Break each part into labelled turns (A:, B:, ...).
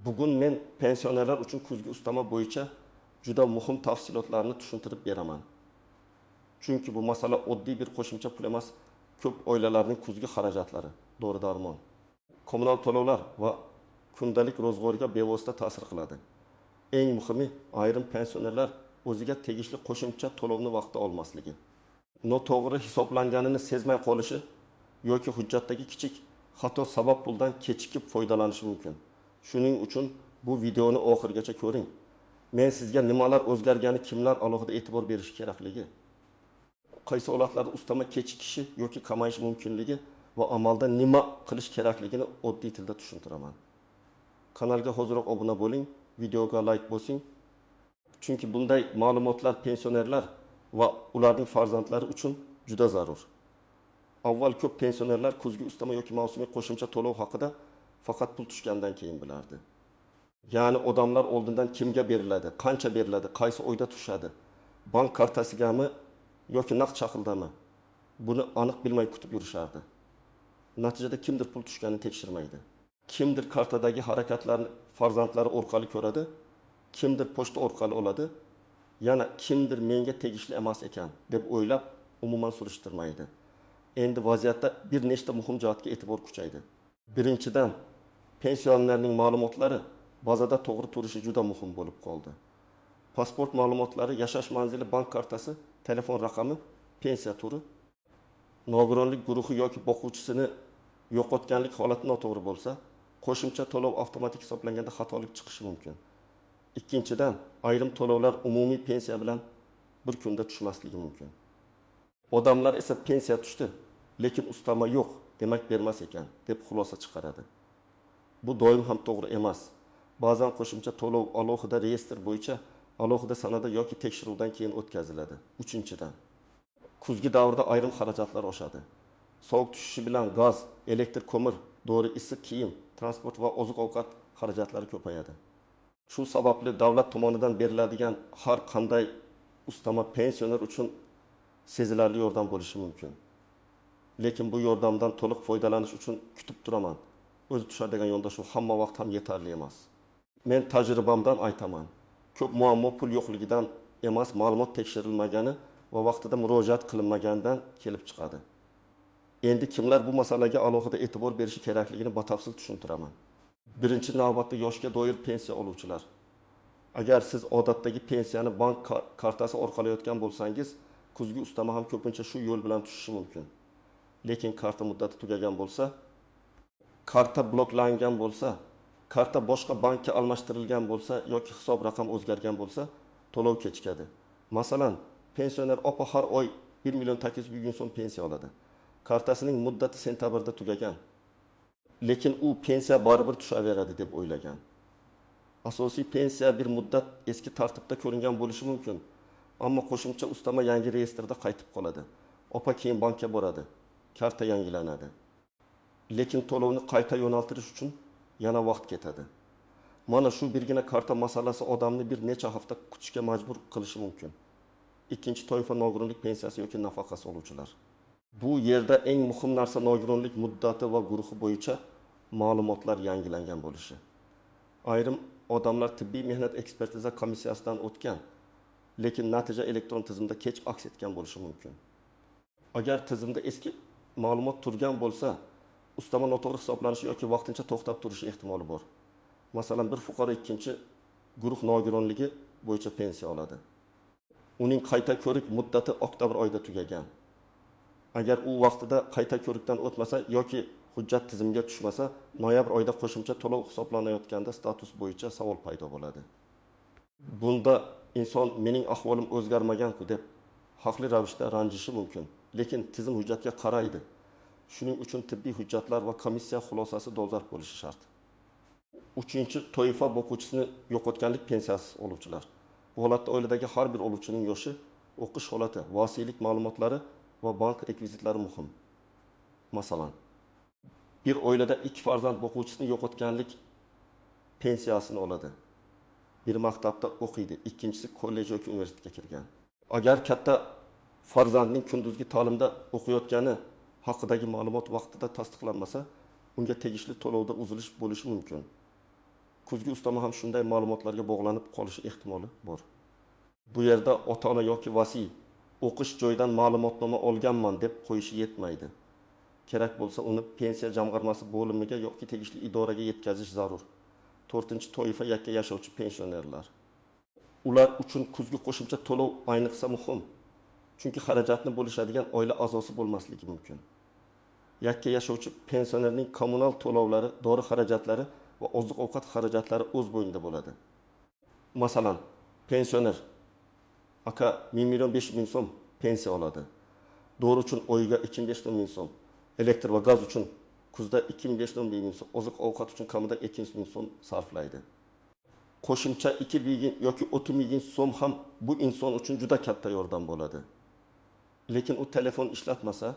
A: Bugun men pensionerlar uchun kuzgi ustama bo'yicha juda muhim tafsilotlarni tushuntirib beraman. Chunki bu masala oddiy bir qo'shimcha pul emas, ko'p oilalarning kuzgi xarajatlari, dori-darmon, kommunal to'lovlar va kundalik ro'zg'orga bevosita ta'sir qiladi. Eng muhimi, ayrim pensionerlar o'ziga tegishli qo'shimcha to'lovni vaqtida olmasligi, noto'g'ri hisoblanganini sezmay qolishi yoki hujjatdagi kichik xato sabab puldan kechikib foydalanishi mumkin. Shuning uchun bu videoni oxirigacha ko'ring. Men sizga nimalar o'zgargani, kimlar alohida e'tibor berishi kerakligi, qaysi holatlarda ustama kechikishi yoki kamayishi mumkinligi va amalda nima qilish kerakligini oddiy tilda tushuntiraman. Kanalga hoziroq obuna bo'ling, videoga like bosing. Chunki bunday ma'lumotlar pensionerlar va ularning farzandlari uchun juda zarur. Avval ko'p pensionerlar kuzgi ustama yoki mavsumiy qo'shimcha to'lov haqida faqat pul tushgandan keyin bilardi. Ya'ni odamlar oldindan kimga beriladi, qancha beriladi, qaysi oyda tushadi, bank kartasigami yoki naqd shaklidami, buni aniq bilmay kutib yurishardi. Natijada kimdir pul tushganini tekshirmaydi. Kimdir kartadagi harakatlarni farzandlari orqali ko'radi, kimdir pochta orqali oladi, yana kimdir menga tegishli emas ekan deb o'ylab umuman surishtirmaydi. Endi vaziyatda bir nechta muhim jihatga e'tibor kuchaydi. Birinchidan, pensionerning ma'lumotlari bazada to'g'ri turishi juda muhim bo'lib qoldi. Pasport ma'lumotlari, yashash manzili, bank kartasi, telefon raqami, pensiya turi, nogironlik guruhi yoki boquvchisini yo'qotganlik holati noto'g'ri bo'lsa, qo'shimcha to'lov avtomatik hisoblanganda xatolik chiqishi mumkin. Ikkinchidan, ayrim to'lovlar umumiy pensiya bilan bir kunda tushmasligi mumkin. Odamlar esa pensiya tushdi, lekin ustama yo'q, demak bermas ekan deb xulosa chiqaradi. Bu doim ham to'g'ri emas. Ba'zan qo'shimcha to'lov alohida reyestr bo'yicha alohida sanada yoki tekshiruvdan keyin o'tkaziladi. Uchinchidan, kuzgi davrda ayrim xarajatlar oshadi. Sovuq tushishi bilan gaz, elektr, ko'mir, dori, issiq kiyim, transport va oziq-ovqat xarajatlari ko'payadi. Shu sababli davlat tomonidan beriladigan har qanday ustama pensioner uchun sezilarli yordam bo'lishi mumkin. Lekin bu yordamdan to'liq foydalanish uchun kutib turaman, o'zi tushar degan yondashuv hamma vaqt ham yetarli emas. Men tajribamdan aytaman. Ko'p muammo pul yo'qligidan emas, ma'lumot tekshirilmagani va vaqtida murojaat qilinmaganidan kelib chiqadi. Endi kimlar bu masalaga alohida e'tibor berishi kerakligini batafsil tushuntiraman. Birinchi navbatda yoshga doir pensiya oluvchilar. Agar siz odatdagi pensiyani bank kartasi orqali olayotgan bo'lsangiz, kuzgi ustama ham ko'pincha shu yo'l bilan tushishi mumkin. Lekin karta muddati tugagan bo'lsa, karta bloklangan bo'lsa, karta boshqa bankka almashtirilgan bo'lsa yoki hisob raqam o'zgargan bo'lsa, to'lov kechikadi. Masalan, pensioner opa har oy 1 800 000 so'm pensiya oladi. Kartasining muddati sentabrda tugagan. Lekin u pensiya baribir tushaveradi deb o'ylagan. Asosiy pensiya bir muddat eski tartibda ko'ringan bo'lishi mumkin, ammo qo'shimcha ustama yangi reyestrda qaytib qoladi. Opa keyin bankka boradi, karta yangilanadi. Lekin to'lovni qayta yo'naltirish uchun yana vaqt ketadi. Mana shu birgina karta masalasi odamni bir necha hafta kutishga majbur qilishi mumkin. Ikkinchi toifa nogironlik pensiyasi yoki nafaqasi oluvchilar. Bu yerda eng muhim narsa nogironlik muddati va guruhi bo'yicha ma'lumotlar yangilangan bo'lishi. Ayrim odamlar tibbiy mehnat ekspertiza komissiyasidan o'tgan, lekin natija elektron tizimda kech aks etgan bo'lishi mumkin. Agar tizimda eski ma'lumot turgan bo'lsa, ustama noto'g'ri hisoblanishi yoki vaqtincha to'xtab turishi ehtimoli bor. Masalan, bir fuqaro ikkinchi guruh nogironligi bo'yicha pensiya oladi. Uning qayta ko'rik muddati oktyabr oyida tugagan. Agar u vaqtida qayta ko'rikdan o'tmasa yoki hujjat tizimga tushmasa, noyabr oyida qo'shimcha to'lov hisoblanayotganda status bo'yicha savol paydo bo'ladi. Bunda inson mening ahvolim o'zgarmagan-ku deb haqli ravishda ranjishi mumkin, lekin tizim hujjatga qaraydi. Shuning uchun tibbiy hujjatlar va komissiya xulosasi dolzarb bo'lishi shart. Uchinchi toifa boquvchisini yo'qotganlik pensiyasi oluvchilar. Bu holatda oiladagi har bir oluvchining yoshi, o'qish holati, vasiylik ma'lumotlari va bank rekvizitlari muhim. Masalan, bir oilada 2 farzand boquvchisini yo'qotganlik pensiyasini oladi. Bir maktabda o'qiydi, ikkinchisi kollej yoki universitetga kirgan. Agar katta farzandning kunduzgi ta'limda o'qiyotgani haqidagi ma'lumot vaqtida tasdiqlanmasa, unga tegishli to'lovda uzilish bo'lishi mumkin. Kuzgi ustama ham shunday ma'lumotlarga bog'lanib qolishi ehtimoli bor. Bu yerda ota-ona yoki vasiy o'qish joyidan ma'lumotnoma olganman deb qo'yishi yetmaydi. Kerak bo'lsa, uni Pensiya jamg'armasi bo'limiga yoki tegishli idoraga yetkazish zarur. To'rtinchi toifa yakka yashovchi pensionerlar. Ular uchun kuzgi qo'shimcha to'lov ayniqsa muhim. Chunki xarajatni bo'lishadigan oila a'zosi bo'lmasligi mumkin. Yakka yashovchi pensionerning kommunal to'lovlari, dori xarajatlari va oziq-ovqat xarajatlari o'z bo'ynida bo'ladi. Masalan, pensioner aka 1 million 500 ming so'm pensiya oladi. Dori uchun oyiga 2500 ming so'm, elektr va gaz uchun kuzda 2500 ming so'm, oziq-ovqat uchun kamida 200 ming so'm sarflaydi. Qo'shimcha 2000 yoki 30 ming so'm ham bu inson uchun juda katta yordam bo'ladi. Lekin u telefon ishlatmasa,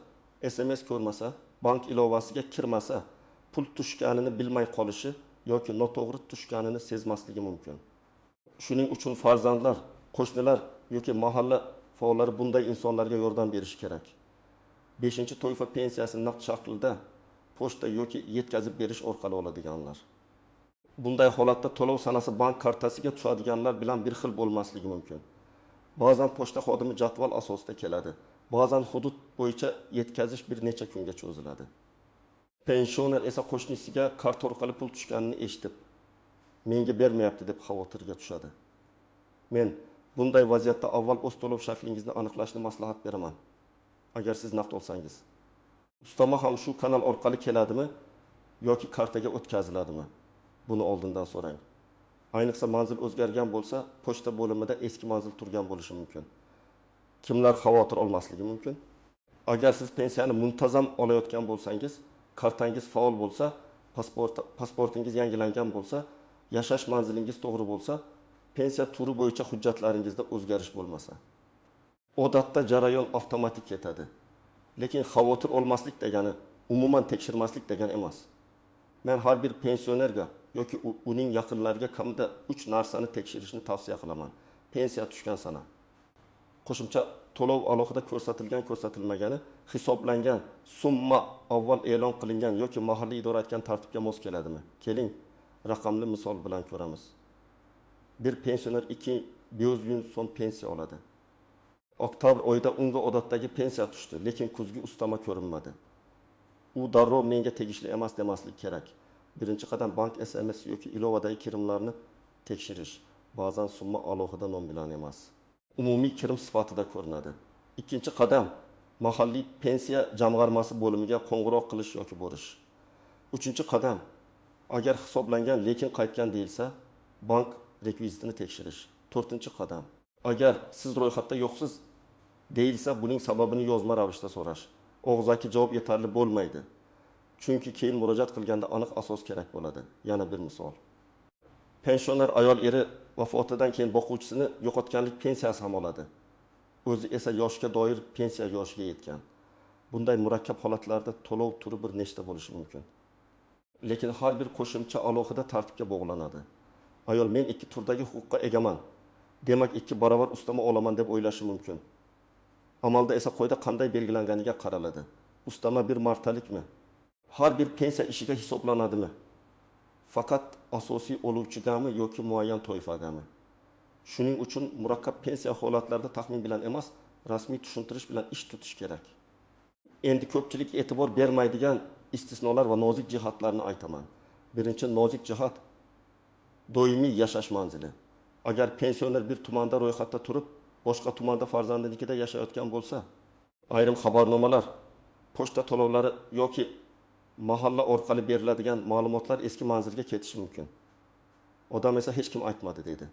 A: SMS ko'rmasa, bank ilovasiga kirmasa, pul tushganini bilmay qolishi yoki noto'g'ri tushganini sezmasligi mumkin. Shuning uchun farzandlar, qo'shnilar yoki mahalla faollari bunday insonlarga yordam berishi kerak. 5-toifa pensiyasini naqd shaklida pochta yoki yetkazib berish orqali oladiganlar. Bunday holatda to'lov sanasi bank kartasiga tushadiganlar bilan bir xil bo'lmasligi mumkin. Ba'zan pochta xodimi jadval asosida keladi. Ba'zan hudud bo'yicha yetkazish bir necha kunga cho'ziladi. Pensioner esa qo'shnisiga karta orqali pul tushganini eshitib, menga bermayapti deb xavotirga tushadi. Men bunday vaziyatda avval o'z to'lov shaklingizni aniqlashni maslahat beraman. Agar siz naqd olsangiz. Ustama ham shu kanal orqali keladimi yoki kartaga o'tkaziladimi? Buni oldindan so'rang. Ayniqsa manzil o'zgargan bo'lsa, pochta bo'limida eski manzil turgan bo'lishi mumkin. Kimlar xavotir olmasligi mumkin? Agar siz pensiyani muntazam olayotgan bo'lsangiz, kartangiz faol bo'lsa, pasportingiz yangilangan bo'lsa, yashash manzilingiz to'g'ri bo'lsa, pensiya turi bo'yicha hujjatlaringizda o'zgarish bo'lmasa. Odatda jarayon avtomatik ketadi. Lekin xavotir olmaslik degani umuman tekshirmaslik degani emas. Men har bir pensionerga yoki uning yaqinlariga kamida 3 narsani tekshirishni tavsiya qilaman. Pensiya tushgan sana, qo'shimcha to'lov alohida ko'rsatilgan, ko'rsatilmagani, hisoblangan summa avval e'lon qilingan yoki mahalliy idora aytgan tartibga mos keladimi? Keling, raqamli misol bilan ko'ramiz. Bir pensioner 2500 ming so'm pensiya oladi. Oktyabr oyida unga odatdagi pensiya tushdi, lekin kuzgi ustama ko'rinmadi. U darrov menga tegishli emas demaslik kerak. Birinchi qadam bank SMS yoki ilovadagi kirimlarni tekshirish. Ba'zan summa alohida nom bilan emas, umumiy kirim sifatida ko'rinadi. Ikkinchi qadam mahalliy pensiya jamg'armasi bo'limiga qo'ng'iroq qilish yoki borish. Uchinchi qadam agar hisoblangan lekin qaytgan deyilsa, bank rekvizitini tekshirish. To'rtinchi qadam agar siz ro'yxatda yo'qsiz deyilsa, buning sababini yozma ravishda so'rash. Og'zaki javob yetarli bo'lmaydi. Chunki keyin murojaat qilganda aniq asos kerak bo'ladi. Yana bir misol. Pensioner ayol eri vafotidan keyin boquvchisini yo'qotganlik pensiyasi ham oladi. O'zi esa yoshga doir pensiya yoshiga yetgan. Bunday murakkab holatlarda to'lov turi bir nechta bo'lishi mumkin. Lekin har bir qo'shimcha alohida tartibga bog'lanadi. Ayol men 2 turdagi huquqqa egaman, demak 2 barobar ustama olaman deb o'ylashi mumkin. Amalda esa qoida qanday belgilanganiga qaraladi. Ustama bir martalikmi? Har bir pensiya ishiga hisoblanadimi? Faqat asosiy oluvchigami yoki muayyan toifagami? Shuning uchun murakkab pensiya holatlarida taxmin bilan emas, rasmiy tushuntirish bilan ish tutish kerak. Endi ko'pchilik e'tibor bermaydigan istisnolar va nozik jihatlarni aytaman. Birinchi nozik jihat doimiy yashash manzili. Agar pensioner bir tumanda ro'yxatda turib, boshqa tumanda farzandinikida yashayotgan bo'lsa, ayrim xabarnomalar, pochta to'lovlari yoki mahalla orqali beriladigan ma'lumotlar eski manzilga ketishi mumkin. Odam esa hech kim aytmadi deydi.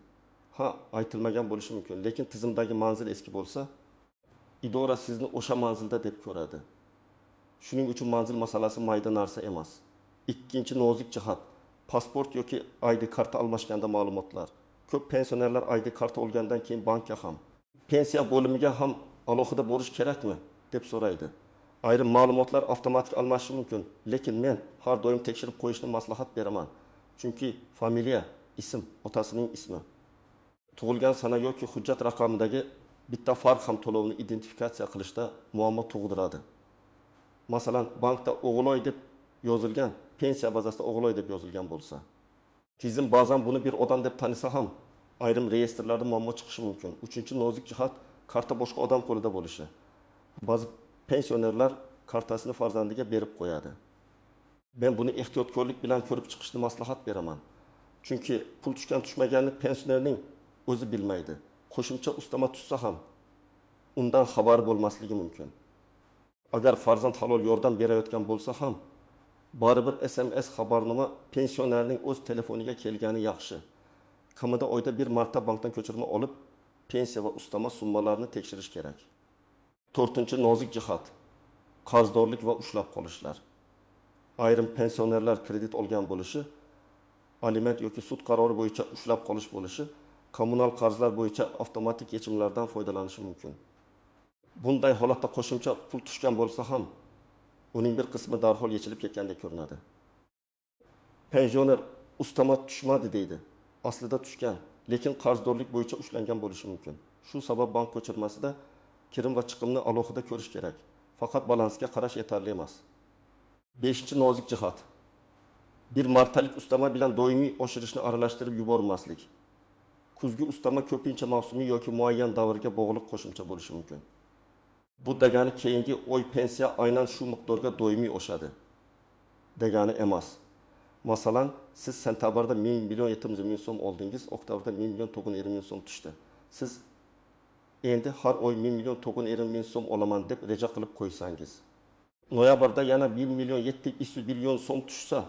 A: Ha, aytilmagan bo'lishi mumkin, lekin tizimdagi manzil eski bo'lsa, idora sizni o'sha manzilda deb ko'radi. Shuning uchun manzil masalasi mayda narsa emas. Ikkinchi nozik jihat pasport yoki ID karta almashganda ma'lumotlar. Ko'p pensionerlar ID karta olgandan keyin bankka ham, pensiya bo'limiga ham alohida borish kerakmi deb so'raydi. Ayrim ma'lumotlar avtomatik almashishi mumkin, lekin men har doim tekshirib qo'yishni maslahat beraman. Chunki familiya, ism, otasining ismi, tug'ilgan sana yoki hujjat raqamidagi bitta farq ham to'lovni identifikatsiya qilishda muammo tug'diradi. Masalan, bankda O'g'iloy deb yozilgan, pensiya bazasida O'g'iloy deb yozilgan bo'lsa, Tizim ba'zan buni bir odam deb tanisa ham, ayrim reyestrlarda muammo chiqishi mumkin. Uchinchi nozik jihat: karta boshqa odam qo'lida bo'lishi. Ba'zi pensionerlar kartasini farzandiga berib qo'yadi. Men buni ehtiyotkorlik bilan ko'rib chiqishni maslahat beraman. Chunki pul tushgan tushmaganini pensionerning o'zi bilmaydi. Qo'shimcha ustama tushsa ham undan xabari bo'lmasligi mumkin. Agar farzand halol yordam berayotgan bo'lsa ham, baribir SMS xabarnoma pensionerning o'z telefoniga kelgani yaxshi. Kamida oyda bir marta bankdan ko'chirma olib, pensiya va ustama summalarini tekshirish kerak. To'rtinchi nozik jihat: qarzdorlik va ushlab qolishlar. Ayrim pensionerlar kredit olgan bo'lishi, aliment yoki sud qarori bo'yicha ushlab qolish bo'lishi, kommunal qarzlar bo'yicha avtomatik yechimlardan foydalanishi mumkin. Bunday holatda qo'shimcha pul tushgan bo'lsa ham, uning bir qismi darhol yechilib ketgandek ko'rinadi. Pensioner ustama tushmadi deydi. Aslida tushgan, lekin qarzdorlik bo'yicha ushlangan bo'lishi mumkin. Shu sabab bank ko'chirmasida kirim va chiqimni alohida ko'rish kerak. Faqat balansga qarash yetarli emas. Beshinchi nozik jihat: bir martalik ustama bilan doimiy oshirishni aralashtirib yubormaslik. Kuzgi ustama ko'pincha mavsumiy yoki muayyan davrga bog'liq qo'shimcha bo'lishi mumkin. Bu degani keyingi oy pensiya aynan shu miqdorga doimiy oshadi degani emas. Masalan, siz sentabrda 1 million 700 ming so'm oldingiz, oktyabrda 1 million 950 ming so'm tushdi. Siz endi har oy 1 million 950 ming so'm olaman deb reja qilib qo'ysangiz, noyabrda yana 1 million 700 million so'm tushsa,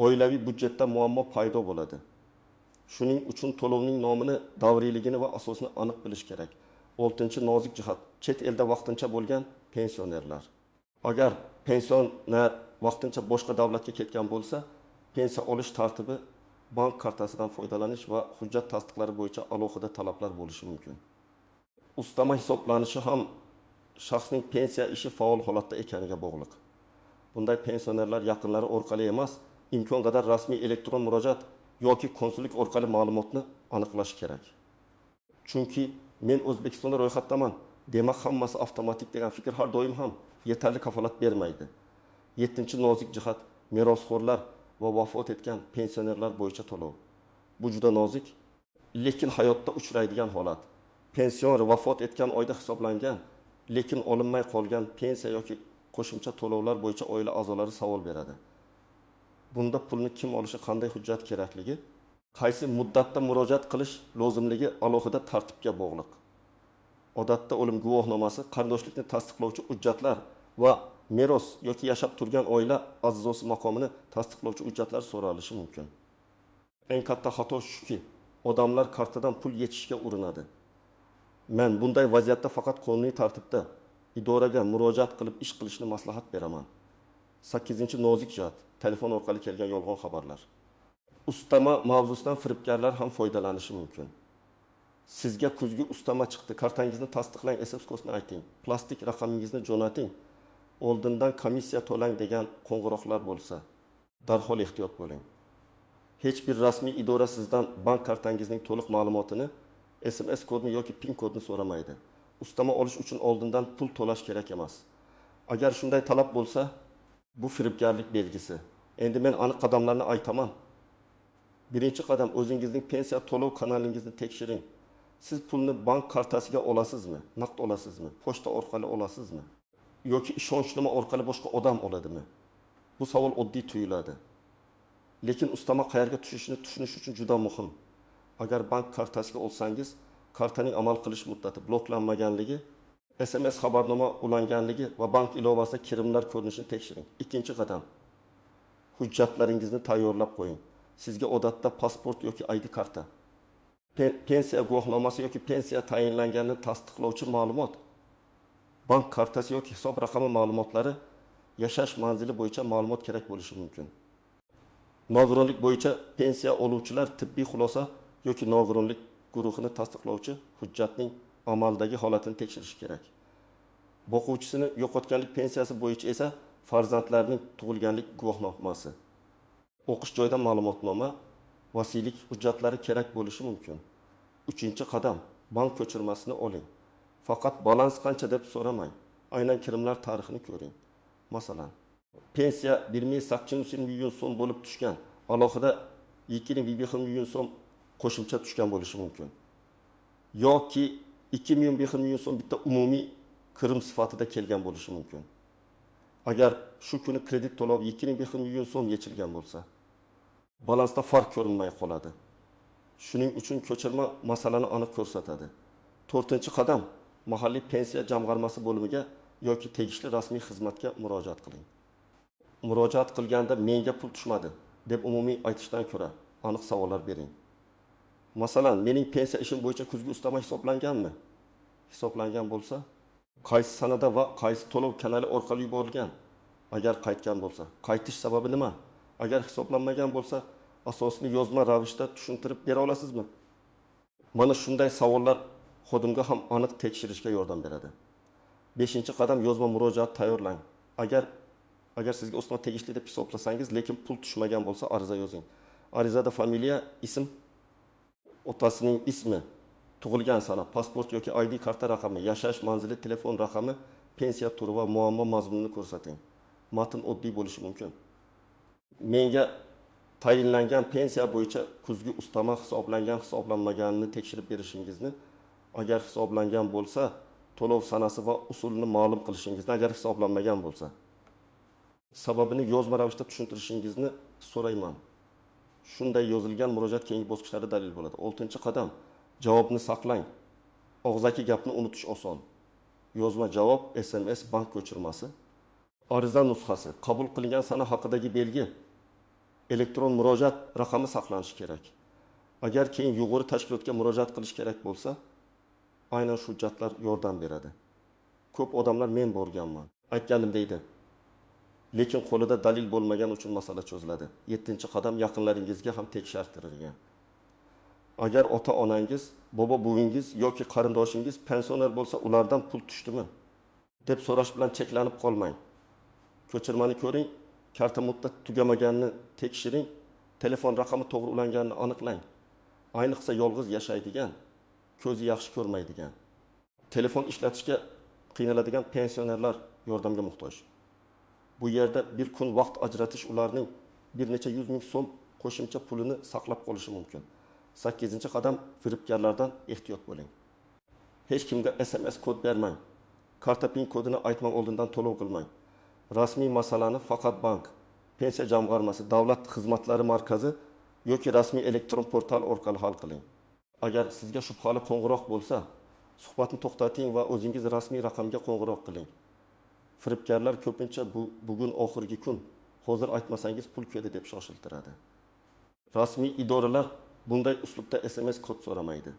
A: oilaviy byudjetda muammo paydo bo'ladi. Shuning uchun to'lovning nomini, davriyligini va asosini aniq bilish kerak. Oltinchi nozik jihat: chet elda vaqtincha bo'lgan pensionerlar. Agar pensioner vaqtincha boshqa davlatga ketgan bo'lsa, pensiya olish tartibi, bank kartasidan foydalanish va hujjat tasdiqlari bo'yicha alohida talablar bo'lishi mumkin. Ustama hisoblanishi ham shaxsning pensiya ishi faol holatda ekaniga bog'liq. Bunday pensionerlar yaqinlari orqali emas, imkon qadar rasmiy elektron murojaat yoki konsullik orqali ma'lumotni aniqlash kerak. Chunki men O'zbekistonda ro'yxatdaman, demak hammasi avtomatik degan fikr har doim ham yetarli kafolat bermaydi. Yettinchi nozik jihat: merosxo'rlar va vafot etgan pensionerlar bo'yicha to'lov. Bu juda nozik, lekin hayotda uchraydigan holat. Pensioner vafot etgan oyda hisoblangan, lekin olinmay qolgan pensiya yoki qo'shimcha to'lovlar bo'yicha oila a'zolari savol beradi. Bunda pulni kim olishi, qanday hujjat kerakligi, qaysi muddatda murojaat qilish lozimligi alohida tartibga bog'liq. Odatda o'lim guvohnomasi, qarindoshlikni tasdiqlovchi hujjatlar va meros yoki yashab turgan oila a'zosi maqomini tasdiqlovchi hujjatlar so'ralishi mumkin. Eng katta xato shuki, odamlar kartadan pul yechishga urinadi. Men bunday vaziyatda faqat qonuniy tartibda idoraga murojaat qilib ish qilishni maslahat beraman. 8. Nozik jihat: telefon orqali kelgan yolg'on xabarlar. Ustama mavzusidan firibgarlar ham foydalanishi mumkin. Sizga kuzgi ustama chiqdi, kartangizni tasdiqlang, SMS kodini ayting, plastik raqamingizni jo'nating, oldindan komissiya to'lang degan qo'ng'iroqlar bo'lsa, darhol ehtiyot bo'ling. Hech bir rasmiy idora sizdan bank kartangizning to'liq ma'lumotini, SMS kodini yoki PIN kodini so'ramaydi. Ustama olish uchun oldindan pul to'lash kerak emas. Agar shunday talab bo'lsa, bu firibgarlik belgisi. Endi men aniq qadamlarni aytaman. Birinchi qadam: o'zingizning pensiya to'lov kanalingizni tekshiring. Siz pulni bank kartasiga olasizmi, naqd olasizmi, pochta orqali olasizmi yoki ishonchnoma orqali boshqa odam oladimi? Bu savol oddiy tuyuladi. Lekin ustama qayerga tushishini tushunish uchun juda muhim. Agar bank kartasiga olsangiz, kartaning amal qilish muddati bloklanmaganligi, SMS xabarnoma ulanganligi va bank ilovasida kirimlar ko'rinishini tekshiring. Ikkinchi qadam: hujjatlaringizni tayyorlab qo'ying. Sizga odatda pasport yoki ID karta, pensiya guvohnomasi yoki pensiya tayinlanganini tasdiqlovchi ma'lumot, bank kartasi yoki hisob raqami ma'lumotlari, yashash manzili bo'yicha ma'lumot kerak bo'lishi mumkin. Nogironlik bo'yicha pensiya oluvchilar tibbiy xulosa yoki nogironlik guruhini tasdiqlovchi hujjatning amaldagi holatini tekshirishi kerak. Boquvchisini yo'qotganlik pensiyasi bo'yicha esa farzandlarning tug'ilganlik guvohnomasi, o'qish joyidan ma'lumotnoma, vasiylik hujjatlari kerak bo'lishi mumkin. Uchinchi qadam: bank ko'chirmasini oling. Faqat balans qancha deb so'ramang, aynan kirimlar tarixini ko'ring. Masalan, pensiya 1 800 million so'm bo'lib tushgan, alohida 2,5 million so'm qo'shimcha tushgan bo'lishi mumkin. Yoki 2,5 million so'm bitta umumiy kirim sifatida kelgan bo'lishi mumkin. Agar shu kuni kredit to'lovi 2,5 million so'm yechilgan bo'lsa, balansda farq ko'rinmay qoladi. Shuning uchun ko'chirma masalani aniq ko'rsatadi. 4-qadam mahalliy pensiya jamg'armasi bo'limiga yoki tegishli rasmiy xizmatga murojaat qiling. Murojaat qilganda menga pul tushmadi deb umumiy aytishdan ko'ra aniq savollar bering. Masalan, mening pensiya ishim bo'yicha kuzgi ustama hisoblanganmi? Hisoblangan bo'lsa, qaysi sanada va qaysi to'lov kanali orqali yuborilgan? Agar qaytgan bo'lsa, qaytish sababi nima? Agar hisoblanmagan bo'lsa, asosini yozma ravishda tushuntirib bera olasizmi? Mana shunday savollar xodimga ham aniq tekshirishga yordam beradi. 5-qadam yozma murojaat tayyorlang. Agar sizga ustama tegishli deb hisoblasangiz, lekin pul tushmagan bo'lsa, ariza yozing. Arizada familiya, ism, otasining ismi, tug'ilgan sana, pasport yoki ID karta raqami, yashash manzili, telefon raqami, pensiya turi va muammo mazmunini ko'rsating. Matn oddiy bo'lishi mumkin. Menga tayinlangan pensiya bo'yicha kuzgi ustama hisoblangan, hisoblanmaganini tekshirib berishingizni, agar hisoblangan bo'lsa, to'lov sanasi va usulini ma'lum qilishingizni, agar hisoblanmagan bo'lsa, sababini yozma ravishda tushuntirishingizni so'rayman. Shunday yozilgan murojaat keyingi bosqichlarda dalil bo'ladi. 6-qadam javobni saqlang. Og'zaki gapni unutish oson. Yozma javob, SMS, bank ko'chirmasi, ariza nusxasi, qabul qilingan sana haqidagi belgi, elektron murojaat raqami saqlanishi kerak. Agar keyin yuqori tashkilotga murojaat qilish kerak bo'lsa, aynan shu hujjatlar yordam beradi. Ko'p odamlar men borganman, aytganim deydi. Lekin qo'lida dalil bo'lmagan uchun masala cho'ziladi. 7-qadam yaqinlaringizga ham tekshirtirilgan. Agar ota-onangiz, bobo-buvingiz yoki qarindoshingiz pensioner bo'lsa, ulardan pul tushdimi deb so'rash bilan cheklanib qolmang. Ko'chirmani ko'ring, karta muddat tugamaganini tekshiring, telefon raqami to'g'ri ulanganini aniqlang. Ayniqsa yolg'iz yashaydigan, ko'zi yaxshi ko'rmaydigan, telefon ishlatishga qiynaladigan pensionerlar yordamga muhtoj. Bu yerda bir kun vaqt ajratish ularning bir necha yuz ming so'm qo'shimcha pulini saqlab qolishi mumkin. 8-qadam firibgarlardan ehtiyot bo'ling. Hech kimga SMS kod bermang. Karta PIN kodini aytmang, oldindan to'lov qilmang. Rasmiy masalani faqat bank, pensiya jamg'armasi, davlat xizmatlari markazi yoki rasmiy elektron portal orqali hal qiling. Agar sizga shubhali qo'ng'iroq bo'lsa, suhbatni to'xtating va o'zingiz rasmiy raqamga qo'ng'iroq qiling. Firibgarlar ko'pincha bugun oxirgi kun, hozir aytmasangiz pul keladi deb shoshiltiradi. Rasmiy idoralar bunday uslubda SMS kod so'ramaydi.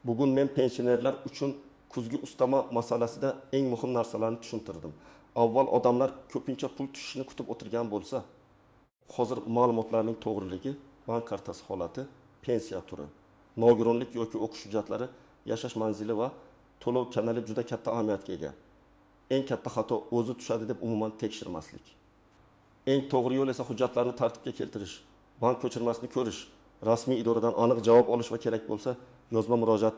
A: Bugun men pensionerlar uchun kuzgi ustama masalasida eng muhim narsalarni tushuntirdim. Avval odamlar ko'pincha pul tushishini kutib o'tirgan bo'lsa, hozir ma'lumotlarning to'g'riligi, bank kartasi holati, pensiya turi, nogironlik yoki o'qish hujjatlari, yashash manzili va to'lov kanali juda katta ahamiyatga ega. Eng katta xato o'zi tushadi deb umuman tekshirmaslik. Eng to'g'ri yo'l esa hujjatlarni tartibga keltirish, bank ko'chirmasini ko'rish, rasmiy idoradan aniq javob olish va kerak bo'lsa yozma murojaat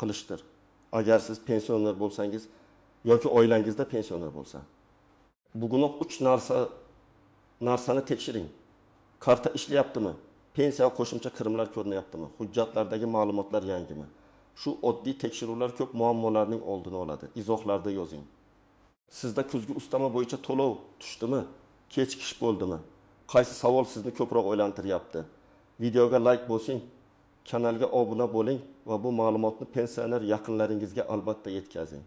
A: qilishdir. Agar siz pensioner bo'lsangiz yoki oilangizda pensioner bo'lsa, bugunoq 3 narsani tekshiring. Karta ishlayaptimi? Pensiya qo'shimcha kirimlar ko'rinyaptimi? Hujjatlardagi ma'lumotlar yangimi? Shu oddiy tekshiruvlar ko'p muammolarning oldini oladi. Izohlarda yozing. Sizda kuzgi ustama bo'yicha to'lov tushdimi? Kechikish bo'ldimi? Qaysi savol sizni ko'proq o'ylantiryapti? Videoga like bosing, kanalga obuna bo'ling va bu ma'lumotni pensioner yaqinlaringizga albatta yetkazing.